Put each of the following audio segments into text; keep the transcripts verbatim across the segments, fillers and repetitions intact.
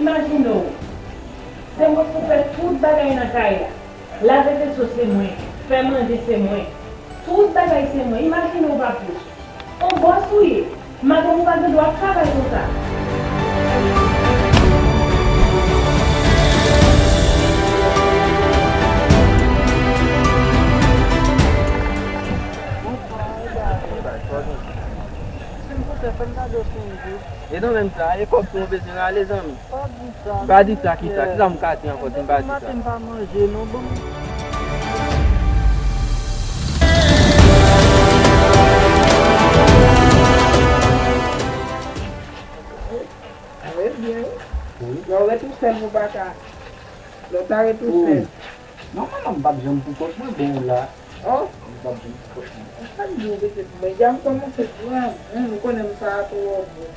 Imajine w, se mwen pou fè tout bagay nan kay la. Lave veso se mwen, fè manje se mwen. Tout bagay se mwen. Imajine w, Papouch. On bòs ou ye. Madanm ou pa gen dwa ap travay konsa. Bonswa, e bagay. Silvouplè, fè m kado senk goud. E nan menm sa, e kòb tou w bezwen rale, zanmi? Pa di sa, kisa? Kisa m ka di ankò si m pa di sa? Depi maten m pa manje non, bon. Lè w ret ou sèl, ou pa ka. Lè w ta ret ou sèl. Nòmalman, m p ap janm pou kont mwen, bon, la. Oh, m p ap janm pou kont mwen. Sa m di w, rete pou mwen. Deja m kòmanse pran, hmm, ou konnen m sa a twò bon.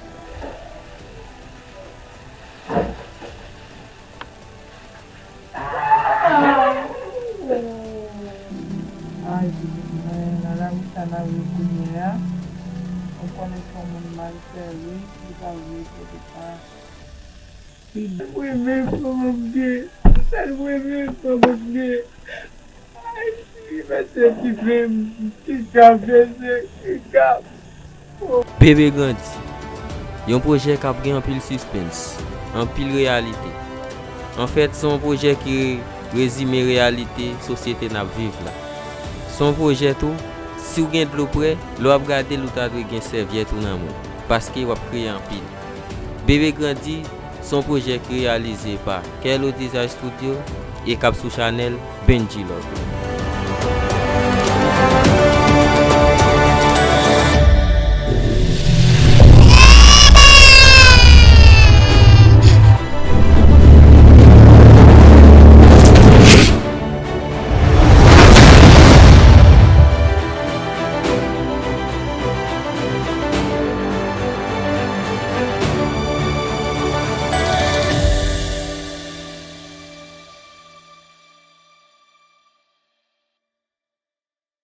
Ay, pitit mwen, nan lari sa n ap viv kounye a. Ou konnen se yon moun malsèvi, li pa vle kote pa. Sèl premye fanm m gen, sèl premye fanm m gen. Ay, mesye, ki fè m, ki ka fè se, ki ka. Bebe Grandi, yon pwojè k ap gen anpil sispens, anpil reyalite. Anfèt, se yon pwojè ki rezime reyalite sosyete n ap viv la. Se yon pwojè tou, si w gen dlo prè, lè w ap gade l, ou ta dwe gen sèvyèt ou nan men w, paske w ap kriye anpil. Bebe Grandi, se yon pwojè ki reyalize pa Kello Design Studio e k ap sou chanèl Benji Love.